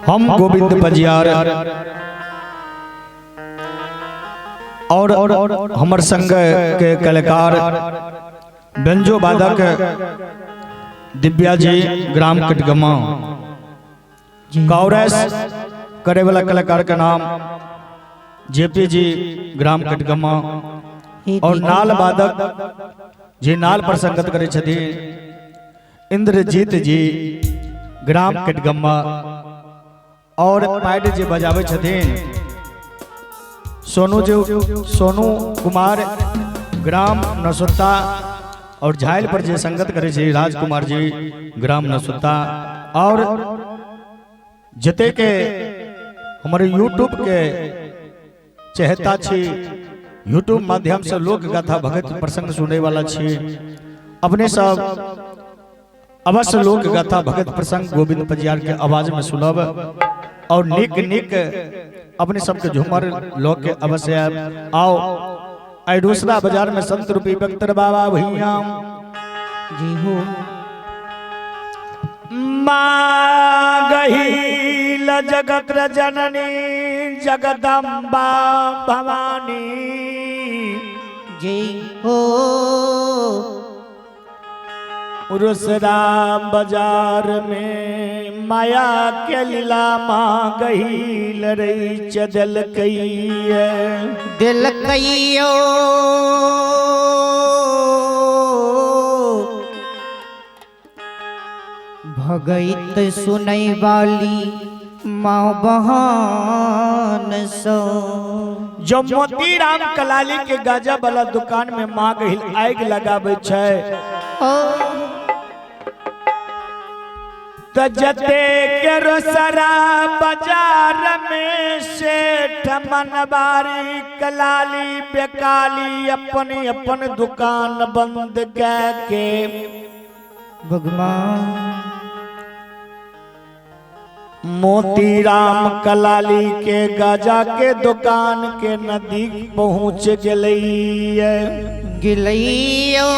हम गोविंद पजियार और हमर संग के कलाकार व्यंजो वादक दिव्या जी ग्राम कटगमा, कौरस करे वाला कलाकार का नाम जेपी जी ग्राम कटगमा, और नाल वादक जे नाल पर संगत करे छथिन इंद्रजीत जी ग्राम कटगम्मा, और पैड जे बजावे छथिन सोनू जी सोनू कुमार ग्राम नसुत्ता, और झाइल पर जे संगत करे छे राजकुमार जी ग्राम नसुत्ता। और जते के हमारे यूट्यूब के चहेता छी, यूट्यूब माध्यम से लोक गाथा भगत प्रसंग सुने वाला छी, अपने सब अवश्य लोक गाथा भगत प्रसंग गोविंद पजियार के आवाज में सुनब और निक निक अपने सबके झूमर लोग के अवश्य आयब। आओ आई दूसरा बाजार में संत रूपी बख्तर बाबा भैया जी हो माँ गहील जगत जननी जगदम्बा भवानी जय हो। रुसरा बाजार में माया के लीला माँ गहील रही चदल कई दिल कइयो भगैत सुनै वाली माँ बहान सो। जो मोतीराम कलाली के गाजा वाला दुकान में माँ गहिल आग लगावे छै त जते के रोसरा बाजार में सेठ मनवारी कलाली बेकाली अपनी अपन दुकान बंद के भगवान मोतीराम कलाली के गाजा के दुकान के नदी पहुँच गेलैये गिलैयो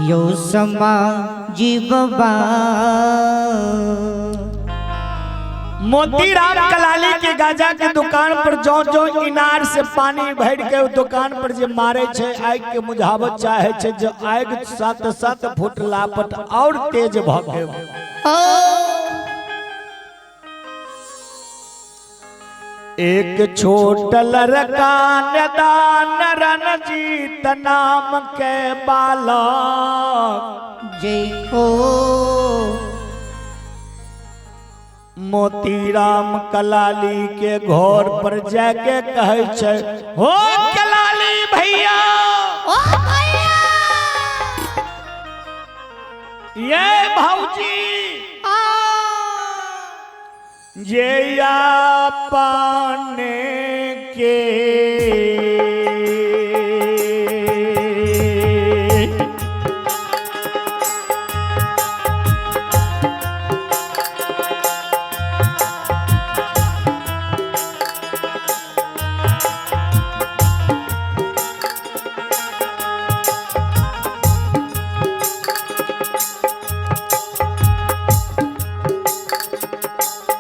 यो समा जीवबा। मोतीराम कलाली के गाजा के दुकान पर जो जो इनार से पानी भर के दुकान पर जे मारे छे आग के मुझावत चाहे छे, जो आग 7-7 फुट लापट और तेज भ के एक छोट लड़का नदान रणजीत नाम के बालक जय हो। मोतीराम कलाली के घर पर जाके कहै छै, हो कलाली भैया, ओ भैया, ये भौजी, जे पाने के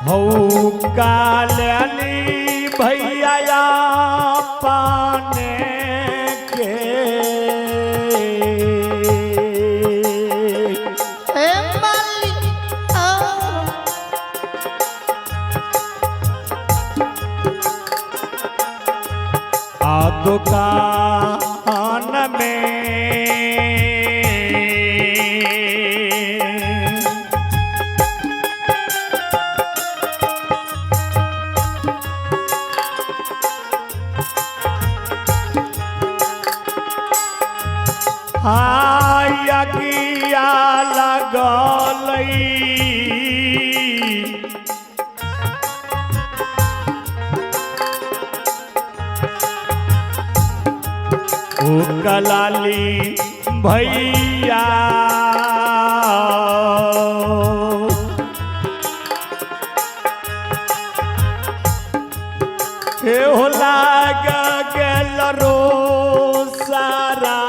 हऊ काली भैया पाने के आ दुकान में आया लगलई ओ कलाली भैया हे हो लाग गेल रो सारा।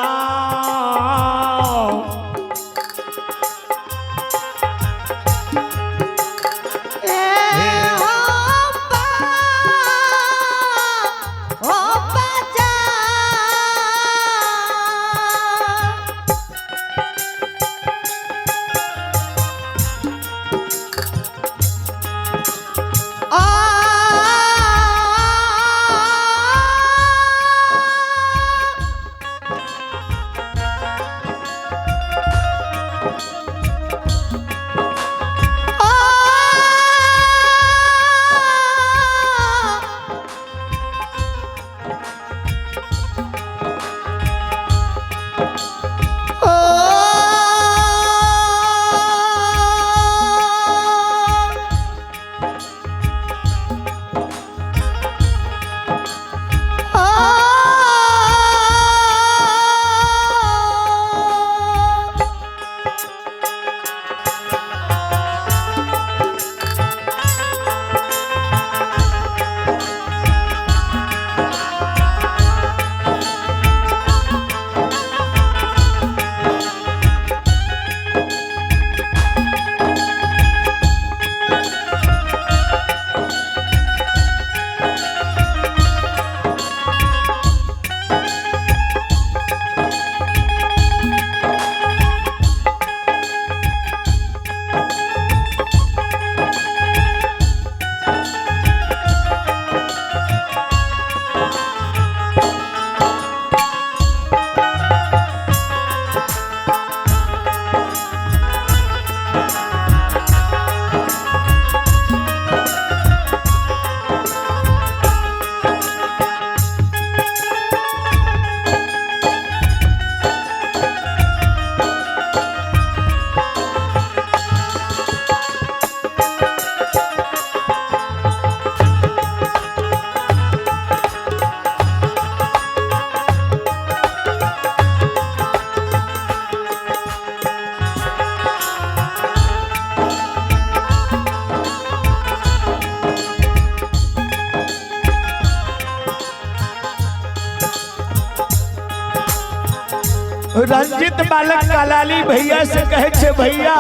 रंजित बालक कलाली भैया से कहे छे भैया,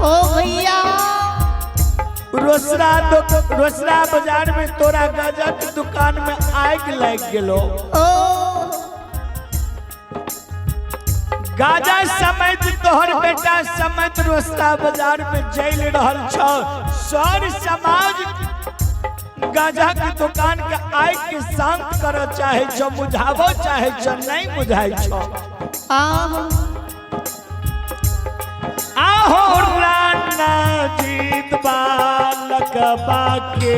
ओ भैया, रोसड़ा रोसड़ा बाजार में तोरा गाजा के दुकान में आग लग गेलो। ओ गाजा समेत तोहर बेटा समेत रोसड़ा बाजार में जल रहल छ। सर समाज गाजा की दुकान के आग के शांत कर चाहे छो, बुझावो चाहे छो, नहीं बुझाई छो। आहो राना जीत बालक बाके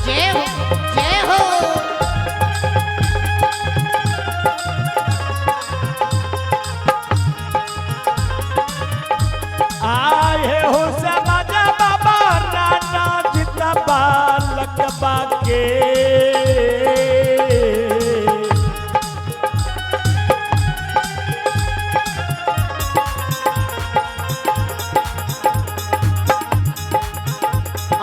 जय हो, जय हो। आए हो समाज बाबा राना जीत बालक बाके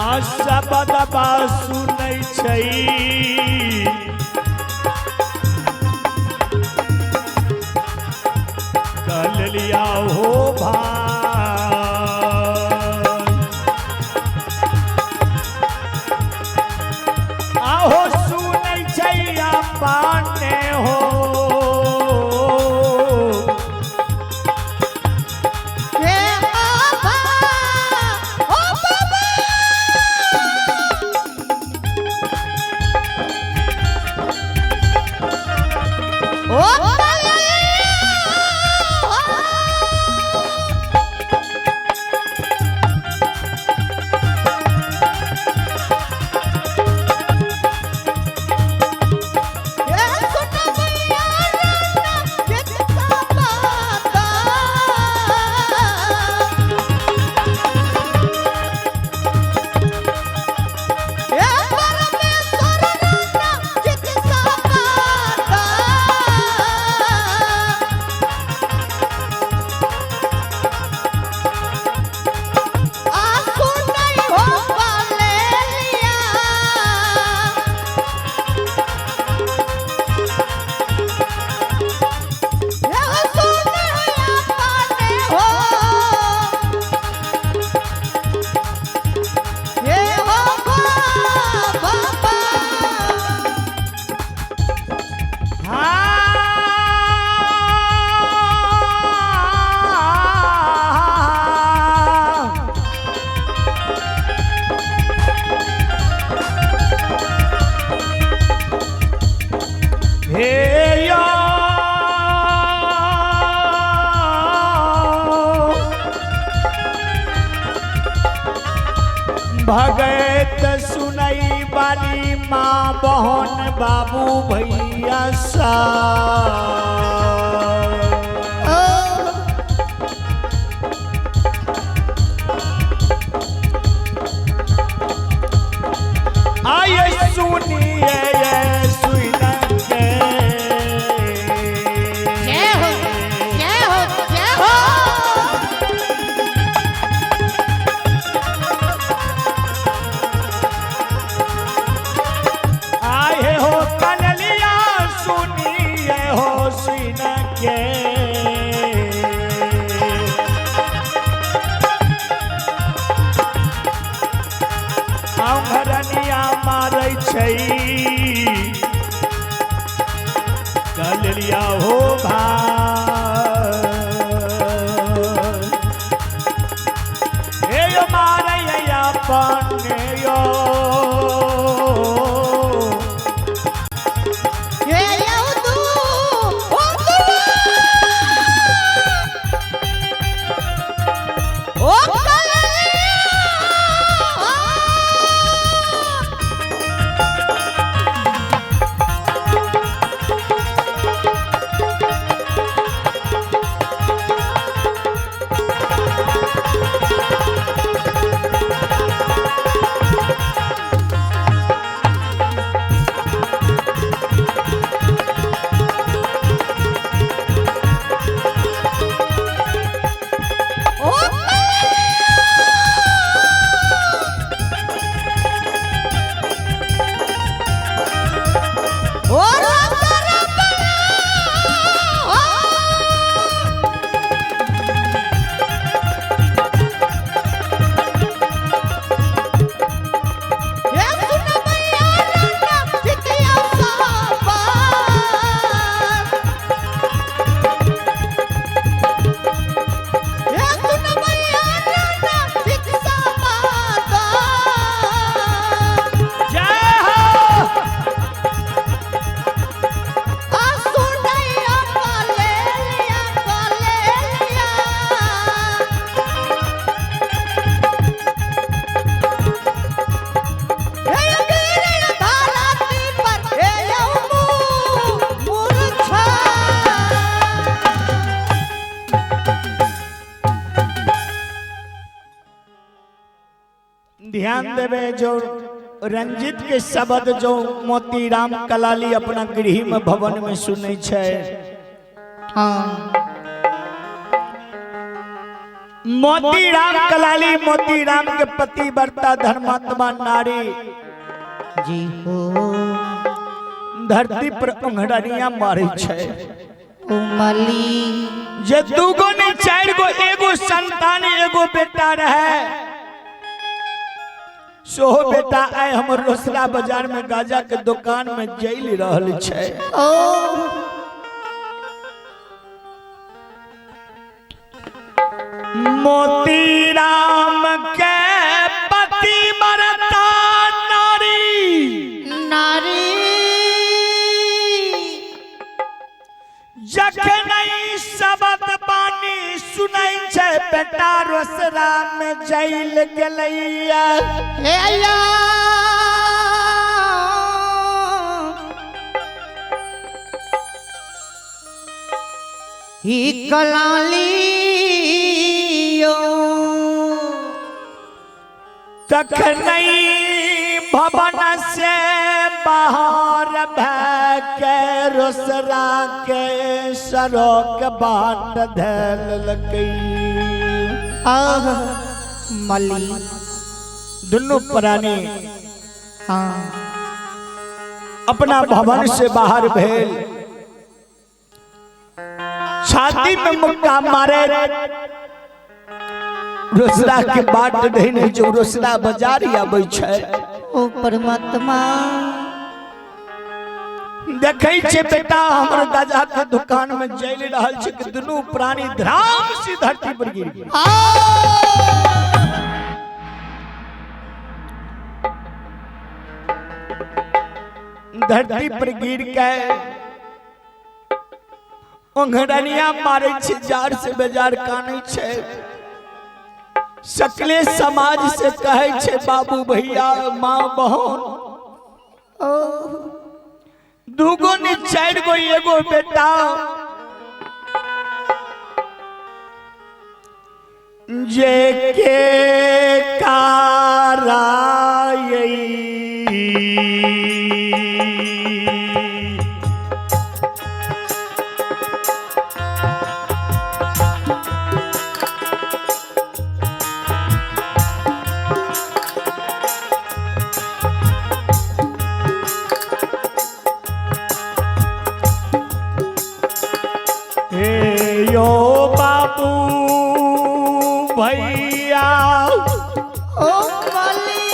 आशा बदबा सुनै छै कल लिया हो भाई। आहो सुनै छै पाने हो हे बाबा, ओ बाबा, ओ बाबा। हे यो भगत सुनई वाली माँ बहन बाबू भैया सा आये सुनिए ये सुन के जय हो, जय हो, जय हो। आए हो कनलिया सुनिए हो सुन ओ रोसरा बना हो। ए सुन भैया राना जितिया साबा। ए सुन भैया राना जितिया साबा। जय हो। आ सुनैया कलेलिया कलेलिया। हे गिरिल धरती पर हे यमु मूर्छा। ध्यान देवे जो रंजित के शब्द जो मोतीराम कलाली अपना गृह में भवन में सुनै छै। हाँ मोतीराम कलाली मोतीराम के पति वर्ता धर्मात्मा नारी जी हो। धरती पर उंघड़निया मारे छै। उमली जे दूगो नहीं चार गो एगो संतान एगो बेटा रहे, सोहो बेटा आए हमर रोसड़ा बाजार में गाजा के दुकान में जैल रहल छै। ओ मोतीराम के पति मरता नारी नारी। जखन ई शब्द बानी सुनै छै बेटा रोसड़ा में जैल गेलैया। हे अय्या ही कलालियो। तखन ई भवन से बाहर भऽ के रोसड़ा के सड़क बाट धैलकै। आह मली। दुनू प्राणी हाँ अपना भवन से बाहर भेल, छाती में मुक्का मारे रोसड़ा के बाट धैने जो रोसड़ा बाजार आबै छै। ओ परमात्मा। देखै छै बेटा हमर दादा के दुकान में जलि रहल छै कि दुनू प्राणी धराम से धरती पर गिर गेल। धरती पर गिर के ओंघड़निया मारे छै, जार से बेजार कानै छै। सकले समाज से कहै छै बाबू भैया माँ बहन, दूगो ने चार गो एगो बेटा जे के काराई हे यो बाबू भैया ओ मली।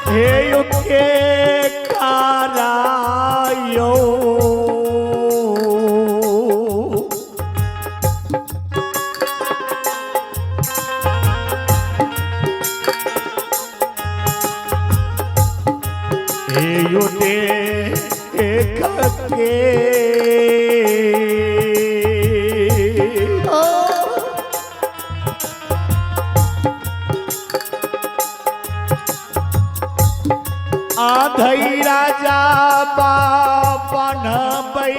हे यो के कारायो हे यो देख के ओ आधई राजा बापन बई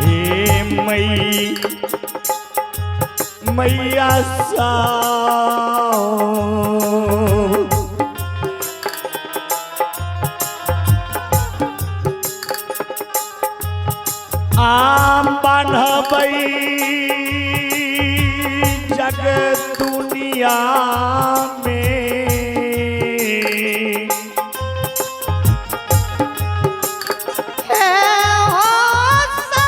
हे मई मैया सा आम बान्हबै जग दुनिया में। हे हो सा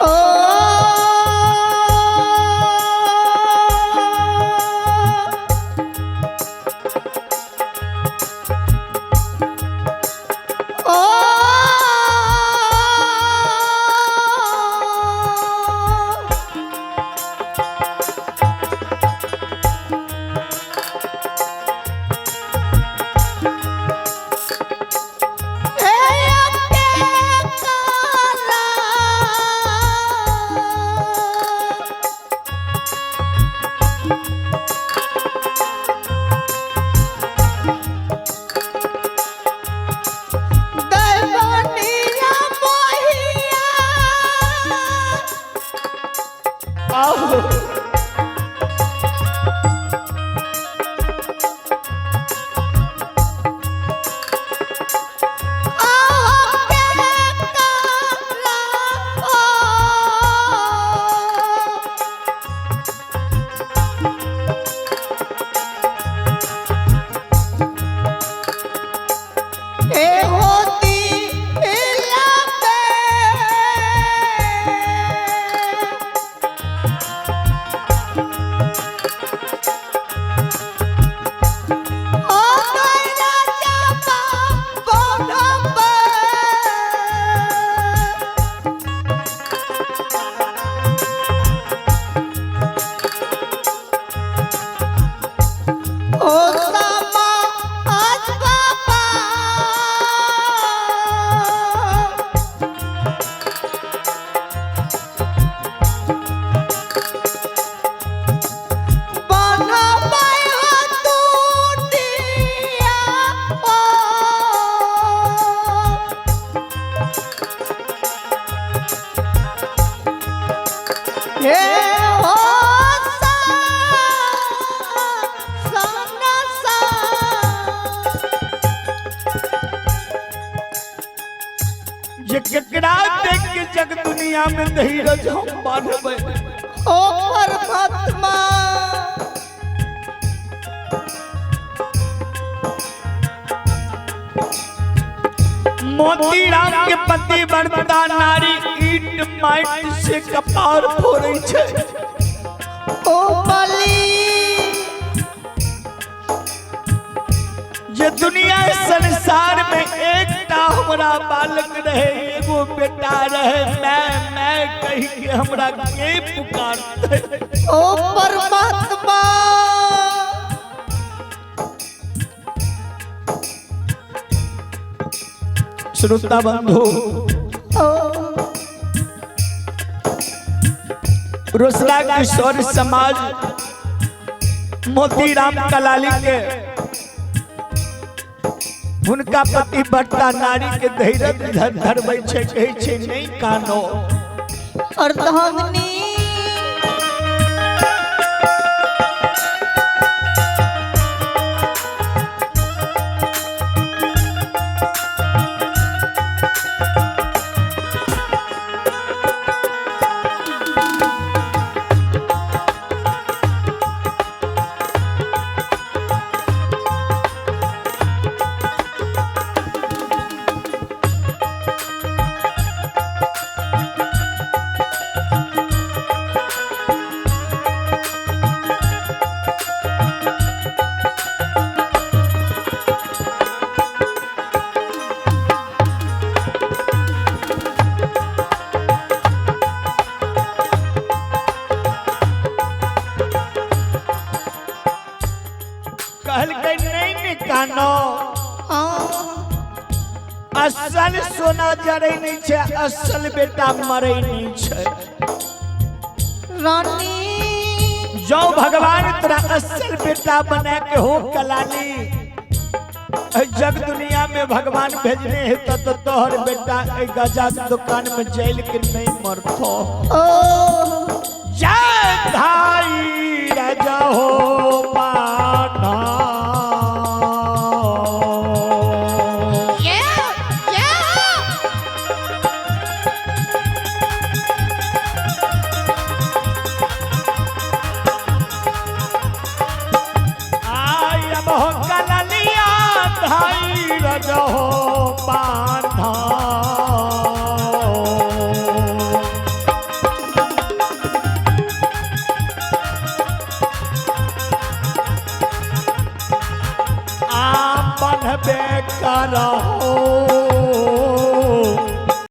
ओ आओ जे केकरा देख के जग दुनिया में धीरज हम बांधबै। ओ परमात्मा मोतीराम के पति बरता नारी ईट माइट से कपार फोड़ै छै। ओ बली जे दुनिया संसार में एकटा हमरा बालक रहे, एगो बेटा रहे, मैं कही के हमरा के पुकारते। ओ परमात्मा श्रोता बंधु, रोसड़ा किशोर समाज मोतीराम कलाली के हुनका पति बरता नारी के धैर्य धरबै छै, कहै छै नहीं कानो। अर्धांगिनी असल सोना जरै नहीं छै, असल बेटा मरै नहीं छै। रानी जो भगवान तोरा असल बेटा बना के हो कलाली जग दुनिया में भगवान भेजने है तो तोहर बेटा गजा के दुकान में जेल के नहीं मरतो। ओ जय धाई राजा हो पाना। ये ये आई अब हो कललिया धाई राजा हो पाना। आ बनबे करहो।